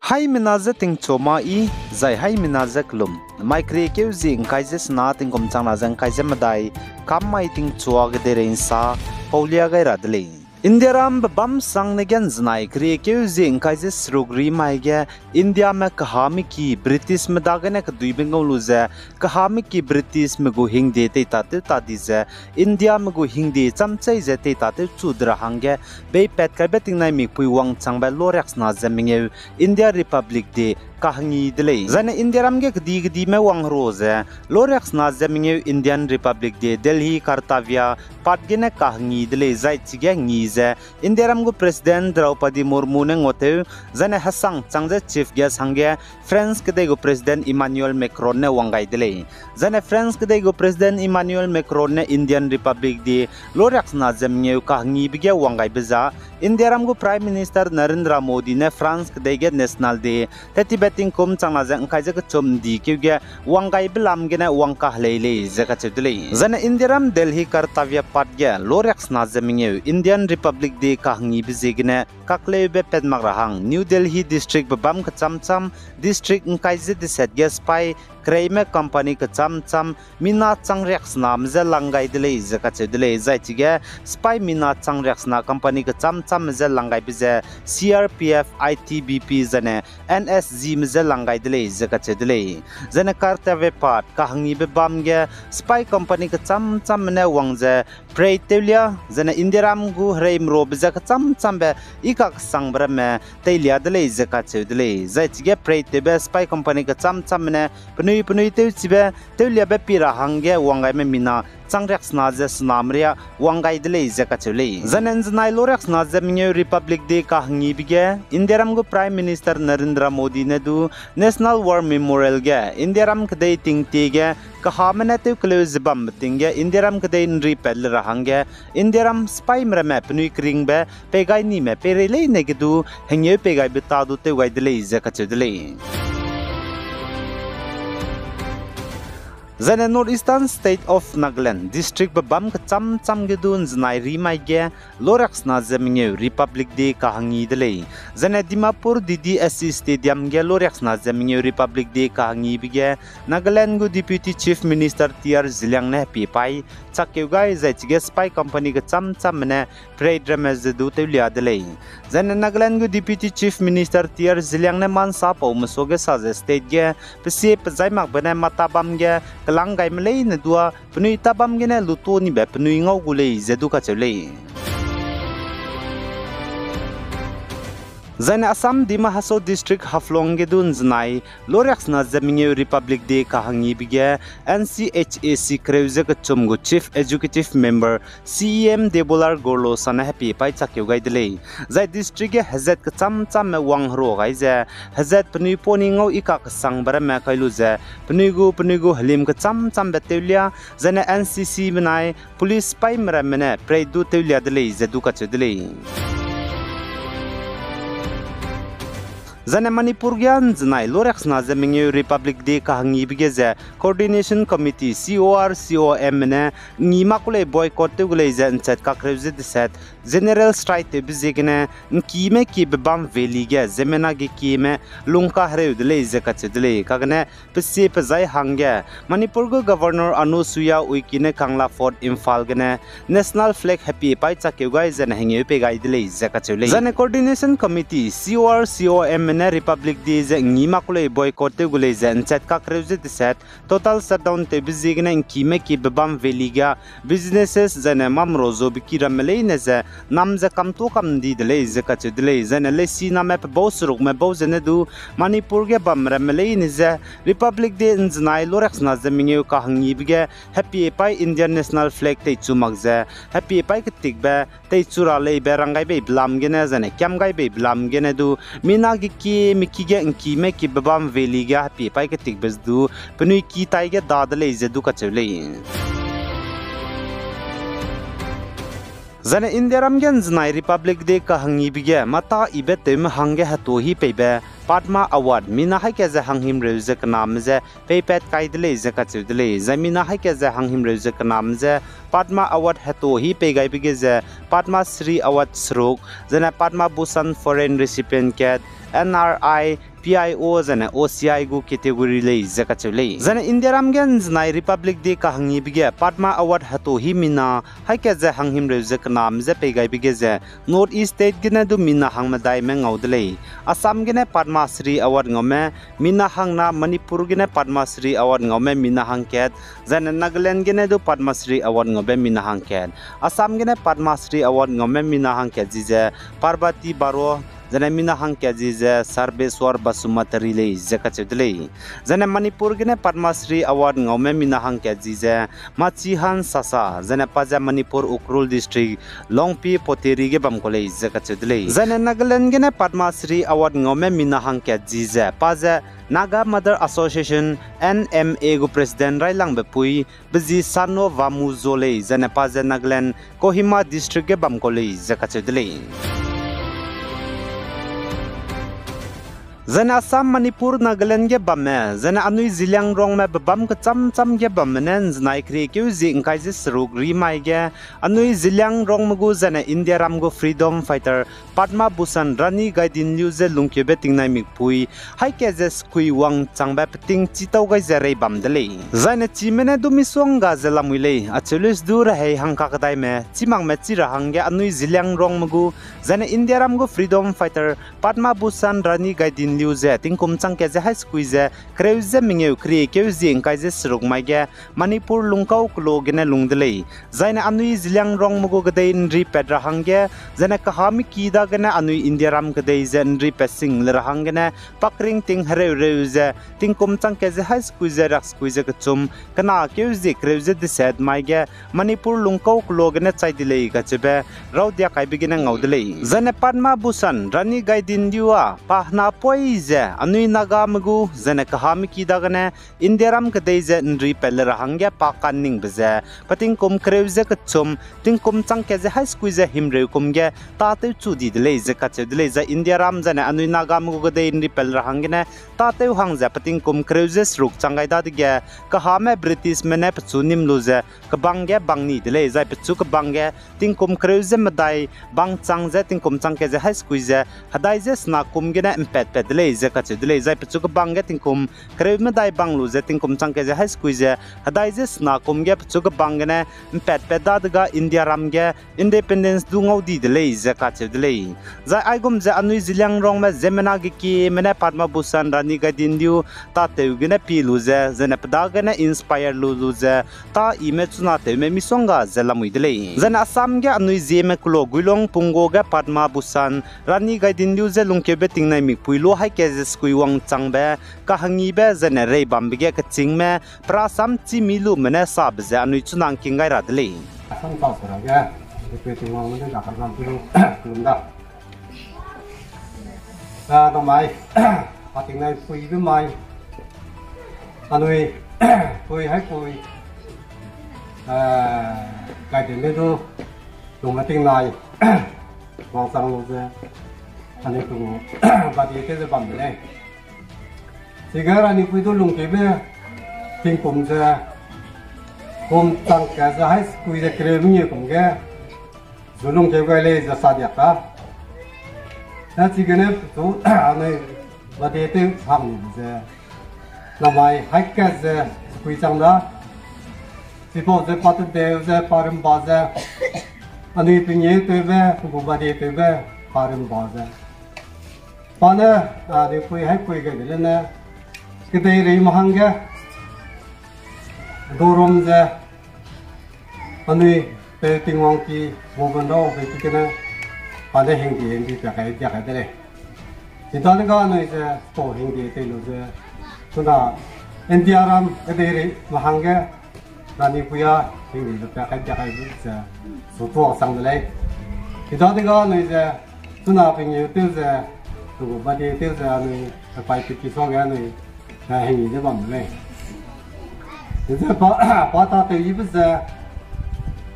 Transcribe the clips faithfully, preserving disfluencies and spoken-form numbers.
Haimena je tingchua ma i, zai haimena je kelum. Mai keriekeu zie ngkai ze sena tingkum changna ze ngkai ze medai, kam mai tingchua kedeirei nsa, paulia gai ra de lei. Indiaram bebâm sangne ge nzenai keriekeu zie ngkai ze seruk ri mai ge, Indiame kahâmeki Britishme dagene keduibe ngau lu ze, kahâmeki Britishme gu hingde teitatew ta di ze, Indiame gu hingde chamchei ze teitatew chu de ra hangge, beipat kaibe tingnai mikpui wangchangbe loriaksena ze mengeu, India Republic Day kahengi de lei. Zaine Indiaram ge kedi-kedime wangherua ze, loriaksena ze mengeu Indian Republic Day Delhi Kartavya Path gene kahengi de lei, zai chige ngi ze, Indiaram gu President Draupadi Murmu ne nguatew, zaine hesang chang ze Chief Guest hangge France kedei gu President Emmanuel Macron ne wang gai de lei. Zaine France kedei gu President Emmanuel Macron ne Indian Republic Day loriaksena ze mengeu kahengibe ge wang gaibe za, Indiaram gu Prime Minister Narendra Modi ne France kedei ge National Day, tettibe tingkum changna ze ngkai ze kechum ndikeu ge wang gaibe lam gene wang kahelei lei ze kacheu de lei. Zaine Indiaram Delhi Kartavya Path ge loriaksena ze mengeu Indian Republic Day kahengibe ziegene kakleube pat mak ra hang New Delhi district bebâm kechâm châm, district ngkai ze deset ge sipai kereime company kechâm châm mina chang riaksename je lang gai de lei ze kacheu de lei. Zai chige sipai mina chang riaksena company kechâm châmme je lang gaibe ze C R P F, I T B P zaine N S Gme je lang gai de lei ze kacheu de lei. Zaine Kartavya Path kahengibe bâm ge sipai company kechâm châmme ne wang ze parade tewlia, zaine Indiaram gu hereimeruabe je kechâm châmbe i kakesangbe ramme teilia de lei ze kacheu de lei. Zai chige parade tewbe sipai company kechâm châmme ne penui penui tewchibe tewliabe pi ra hangge wang gaime mina chang riaksena ze sename riâ wang gai de lei ze kacheu lei. Zaine nzenai loriaksena ze mengeu Republic Day kahengibe ge Indiaram gu Prime Minister Narendra Modi ne du National War Memorial ge Indiaram kedei tingtie ge kahâme ne tewkeleu ze bambe ting ge Indiaram kedei nripat le ra hangge Indiaram sipaime ramme penui keringbe pei gai nime peirei leine ge du hengeu pei gaibe ta du tew gai de lei ze kacheu de lei. Zaine North Eastern State of Nagaland district bebâm kechâm châm ge du nzenai ri mai ge loriaksena ze mengeu Republic Day kahengi de lei. Zaine Dimapur D D S C Stadium ge loriaksena ze mengeu Republic Day kahengibe ge Nagaland gu Deputy Chief Minister T R Zeliang ne hepie paî chakkeu gai zai chige sipai company kechâm châmme ne parade ramme ze du tewlia de lei. Zaine Nagaland gu Deputy Chief Minister T R Zeliang ne mansa paume suage sa ze state ge pesie pezai makbe ne mata bam ge kelang gaime leine dua penui ta bam gene luto nibe penui ngau gu lei ze du kacheu lei. Zaine Assam Dima Hasao District Haflong ge du nzenai loriaksena ze mengeu Republic Day kahengibe ge N C H A C kereu ze kechum gu Chief Executive Member C E M Debolal Gorlosa ne hepie paî chakkeu gai de lei. Zai district ge hezat kechâm châmme wangherua gai ze, hezat penui poni ngau i kakesangbe ramme kai lu ze, penui gu penui gu helim kechâm châmbe tewlia, zaine N C C benai police paîme ramme ne parade du tewlia de lei ze du kacheu de lei. Zaine Manipur ge nzenai loriaksena ze mengeu Republic Day kahengibe ge ze Coordination Committee, C O R C O M ne ngi mak ku lei boycott tew gu lei ze nchat kakreu ze deset General Strike tewbe ziegene nkime kiebe bam valley ge ziemmena ge kieme lungkahereu de lei ze kacheu de lei. Kagene pesie pezai hangge Manipur gu Governor Anusuiya Uikey ne Kangla Fort Imphal gene National Flag hepie paî chakkeu gai zaine hengeu pei gai de lei ze kacheu lei. Zaine Coordination Committee, C O R C O M ne Republic Day ze ngi mak ku lei boycott tew gu lei ze nchat kakreu ze deset total shutdown tewbe ziegene nkime kiebe bam valley ge businesses zaine mamro zobe ki ramme leine ze nam ze kamtuâ kam di de lei ze kacheu de lei. Zaine leisi name pebau serukme bau zene du Manipur ge bam ramme leine ze Republic Day nzenai loriaksena ze mengeu kahengibe ge hepie paî Indian National Flag teichu mak ze hepie paî ketikbe teichu ra leibe rang gai beibe lam gene zaine kiam gai beibe lam gene du mina ge kieme ki ge nkime kiebe bam valley ge hepie paî ketikbe du penui ki tai ge da de lei ze du kacheu lei. Zaine Indiaram ge nzenai Republic Day kahengibe ge mata ibe tewme hangge hetuâ hi peibe Padma Award mina haî ka ze hanghimreu ze kename je peipat kai de lei ze kacheu de lei. Zai mina haî ka ze hanghimreu ze kename je Padma Award hetuâ hi pei gaibe ge ze Padma Shri Award seruk, zaine Padma Bhushan Foreign Recipient kat, N R I P I O zene O C I gu category lei ze kacheu lei. Zene Indiaram ge ’nzenai Republic Day kahangibe ge Padma Award hetu hi mina haî kat ze hanghimreu ze kename je peigaibe ge ze North East State gene du mina hangmedaime ngau de lei. Assam gene Padma Shri Award ngaume mina hangna, Manipur gene Padma Shri Award ngaume mina hangkat, zene Nagaland gene du Padma Shri Award ngaube mina hangkat. Assam gene Padma Shri Award ngaume mina hangkat ji ze Parbati Baro, zene mina hangkat ji ze Sarbeswar Basumatary lei ze kacheu de lei. Zene Manipur gene Padma Shri Award ngaume mina hangkat ji ze Machihan Sasa, zene pa ze Manipur Ukhrul District, Longpi Poteri ge bam kau lei ze kacheu de lei. Zene Nagaland gene Padma Shri Award ngaume mina hangkat ji ze pa ze Naga Mother Association, N M A gu President railangbe pui, Bezi Sano Vamu Zo lei, zene pa ze Nagaland Kohima District ge bam kau lei ze kacheu de lei. Zene Assam, Manipur, Nagaland ge bamme, zene anui Zeliangrongme bebâm kechâm châm ge bamme ne ’nzenai keriekeu zie ’ngkai ze seruk rimai ge, anui Zeliangrongme gu zene Indiaram gu freedom fighter Padma Bhushan Rani Gaidinliu je lungkeube tingnai mikpui haî kat ze sekui wangchangbe peting chitau gai ze rei bam de lei. Zaine chime ne du misongga ze lamui lei, acheu lei du rehei hangkakedaime chîmakme chi ra hangge anui Zeliangrongme gu, zaine Indiaram gu freedom fighter Padma Bhushan Rani Gaidinliu ze tingkum chang kat ze haî sekui ze kereu ze mengeu keriekeu zie ’ngkai ze seruk mai ge Manipur lungkau kelo gene lung de lei. Zaine anui Zeliangrongme gu kedei ’nripat ra hangge, zaine kahameki dagene anui Indiaram kedei ze ’nripat sing le ra hanggene, pakring ting hereureu ze, tingkum chang kat ze haî sekui ze riak sekui ze kechum, kena keu zie kereu ze deset mai ge, Manipur lungkau kelo gene chai de lei kacheube, raudiak kaibe gene ngau de lei. Zaine Padma Bhushan Rani Gaidinliu â pa hena pui ze anui Nagame gu, zaine kahameki dagene Indiaram kedei ze ’nripat le ra hangge pa ka'nningbe ze, petingkum kereu ze kechum, tingkum chang kat ze haî sekui ze himreu kum ge tâtew chu di de lei ze kacheu de lei. Zai Indiaram zaine anui Nagame gu kedei ’nripat le ra hanggene tâtew hang ze petingkum kereu ze seruk chang gai dadege, kahame Britishme ne pechu nîm lu ze kebang ge bang ni de lei, zai pechu kebang ge tingkum kereu ze medai bang chang ze tingkum chang kat ze haî sekui ze hedai ze sena kum gene ’mpatpat de lei ze kacheu de lei. Zai pechu kebang ge tingkum kereu medai bang lu ze tingkum chang kat ze haî sekui ze hedai ze sena kum ge pechu kebang gene ’mpatpat dadege Indiaram ge independence du ngau di de lei ze kacheu de lei. Zai aigum ze anui Zeliangrongme ziemmena gekieme ne Padma Bhushan Rani Gaidinliu tâtew gene pie lu ze, zaine pe dagene inspire lu lu ze, tâ ime chuna tewme misongga ze lamui de lei. Zaine Assam ge anui zieme kelo Guilong Pungo ge Padma Bhushan Rani Gaidinliu je lungkeube tingnai mikpui lu haî kat ze sekui wangchangbe, kahangibe zaine rei bambe ge kechîngme, perasam chîmi lume ne sabe ze anui chuna ’ngking gai ra de lei. Assam ta sura ge, Deputy Tingwang ne ga kagam tu lu, lum da. A, namai, pa tingnai puibe mai. Anui, pui haipui. A, Gaidinliu du, lungme tingnai. Wangchang lu ze. Anui tu, badi te ze bam de lei. Chige Ranipui du lungkeube, tingkum ze. Kum chang kat ze haî sekui ze kereu mengeu kum ge. Zu lungkeu gai lei ze sa diak ta. Na chigene pechu anui bade tew hang ni ze. Namai haî kat ze sekui chang da. Chipau ze pa tedeu ze pa rimba ze. Anui pengeu tewbe, pe gu bade tewbe, pa rimba ze. Pa ne, a, Ranipui haipui gai de lei ne. Kedeirei me hangge. Dorum ze. Anui pe Tingwang ki, Bhuban Rao pe ki gene, pa ne hingdi hingdi pa kai dia kai de lei. Chidadege anui ze, pa hingdi tei lu ze, chuna India ram kedeirei me hangge, Ranipui a hingdi lu pa kai dia kai ze, sutuak sang de lei. Chidadege anui ze, chuna pengeu tew ze, tu bade tew ze anui, pai pe ki suage anui, hingdi ze bam de lei. Ze pa, pa tâtew yibe ze,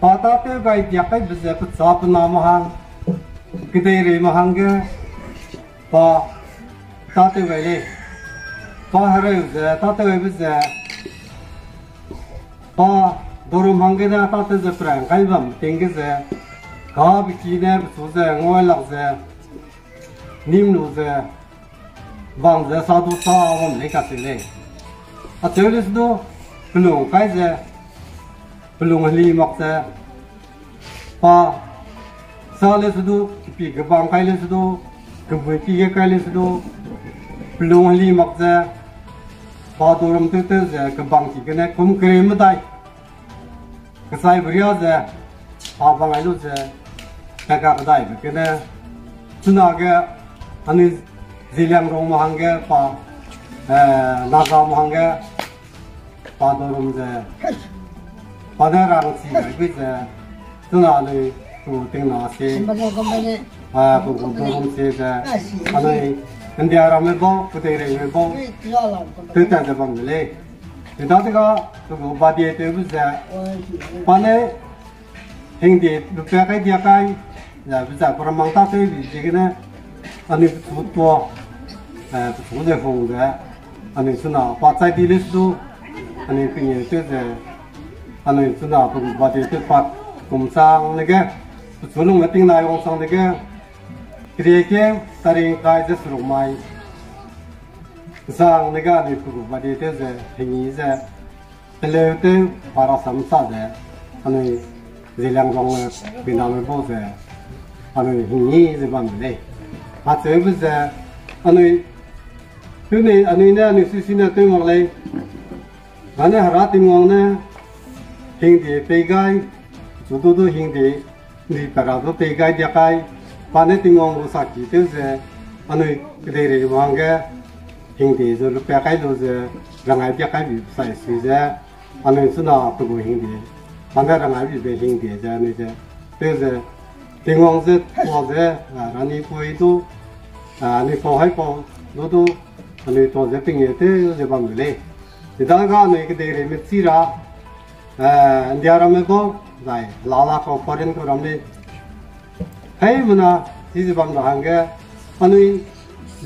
pa tâtew gai diak kaibe ze, pecha pe na me hang, kedeirei me hangge, pa tâtew gai lei. Pa hereu ze, tâtew gaibe ze, pa dorum hangge ne tâtew ze perang kai bam ting ge ze, kabe ki ne pechu ze, ngailak ze, nîm lu ze, bang ze sa du sa bam lei kacheu lei. Acheu le se du, pelung kai ze, pelung heli mak ze, pa sa le se du, kepi kebang kai le se du, kebui ki ge kai le se du, pelung heli mak ze, pa dorum tew tew ze kebang ki gene kum kereu medai kechaibe ria ze, pa bang ai lu ze, kaka kedaibe gene, chunage, anui Zeliangrongme hangge pa, eh, Nagame hangge, pa dorum ze, pa ne rangchi gai gui ze, chuna anui, tingna se, ah, dorum se ze, anui, India ramme bau, kedeireime bau, tewtat ze bam de lei. Chidadege, pe gu badie tewbe ze, pa ne, hingde lupa kai dia kai, ze pe za peramang ta tewbe ziegene, anui pechu tuâ, eh, pechu ze hung ze, anui chuna pa chai di le se du, anui pengeu tew ze, anui chuna pe gu badie tew pa kum chang ne ge, pechu lungme tingnai wangchang dege, keriekeu taring kai ze seruk mai, zang ne ge anui pe gu badie tew ze, hengi ze, peleu tew pa rasam sa ze, anui Zeliangrongme, eh, piname bau ze, anui hengi ze bam de lei. Acheube ze, anui, tune, anui ne, anui sisi ne tew mak lei. Ane Hera Tingwang ne, hingde pei gai, chu du du hingde, ni pe ra du pei gai dia kai, pa ne Tingwang gu saki tew ze, anui kedeireime hangge, hingde ze lupa kai lu ze, rangai dia kai bi sai sui ze, anui chuna pe gu hingde, pa ne rangai bibe hingde ze, anui ze, tew ze, Tingwang ze, tuâ ze, a, ranipui du, a, anui pau haipau, du du, anui tuâ ze pengeu tew ze bam de lei. Chidadege anui kedeireime chi ra, eh, India ramme bau, zai, lala kau foreign kau ram lei. Heimena, chize bam ra hangge, anui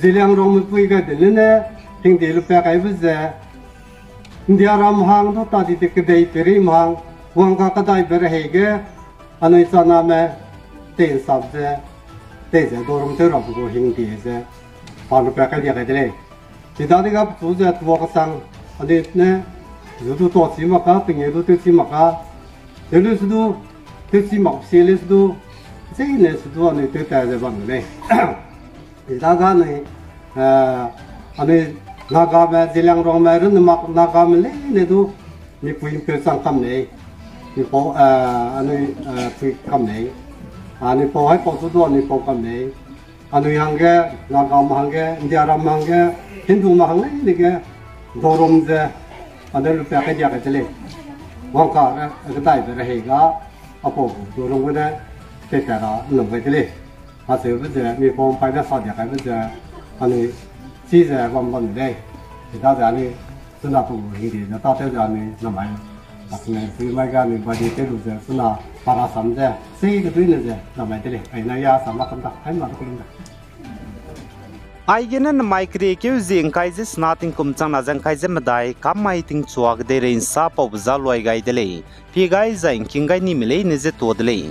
Zeliangrongme pui gai de lene, hingde lupa kaibe ze, India ram hang du ta di de kedei perim hang, wangka kedaibe rehei ge, anui chaname, tei nsap ze, tei ze dorum tew rabe gu hingde ze, pa lupa kai dia kai de lei. Chidadege pechu ze tuâ kesang, anui ne, zu du tuâ chi mak ka, pengeu du tew chi mak ka, tew lu se du, tew chi mak sie le se du, zeine se du anui tewtat ze bam de lei. Chidadege anui, eh, anui Nagame, Zeliangrongme, runne mak Nagame leine du, mipui mpeu chang kam lei, mipau, eh, anui, eh, pui kam lei, anui pau haipau chu du anui pau kam lei. Anui hangge, Nagame hangge, India ram hangge, Hindume hang leine ge, dorum ze, ane lupa kai dia kai de lei. Wangka re, kedaibe rehei ga, apau gu dorum gene, tewtat ra num gai de lei. Acheube ze, mipau mpaî ne sa dia kaibe ze, anui, chize bam bam de lei. Chidaze anui, chuna pe gu hingde ze tâtew ze anui namai, asene sui mai ga anui badie tew lu ze chuna pa rasam ze, sei keduine ze namai de lei. Aina ya sa ma kam da, haimena du kelum da. Aigene namai keriekeu zie ngkai ze sena tingkum changna ze ngkai ze medai, kam mai tingchua kedeirei nsa paube za luai gai de lei. Pie gai zai ngking gai nime leine ze tuâ de lei.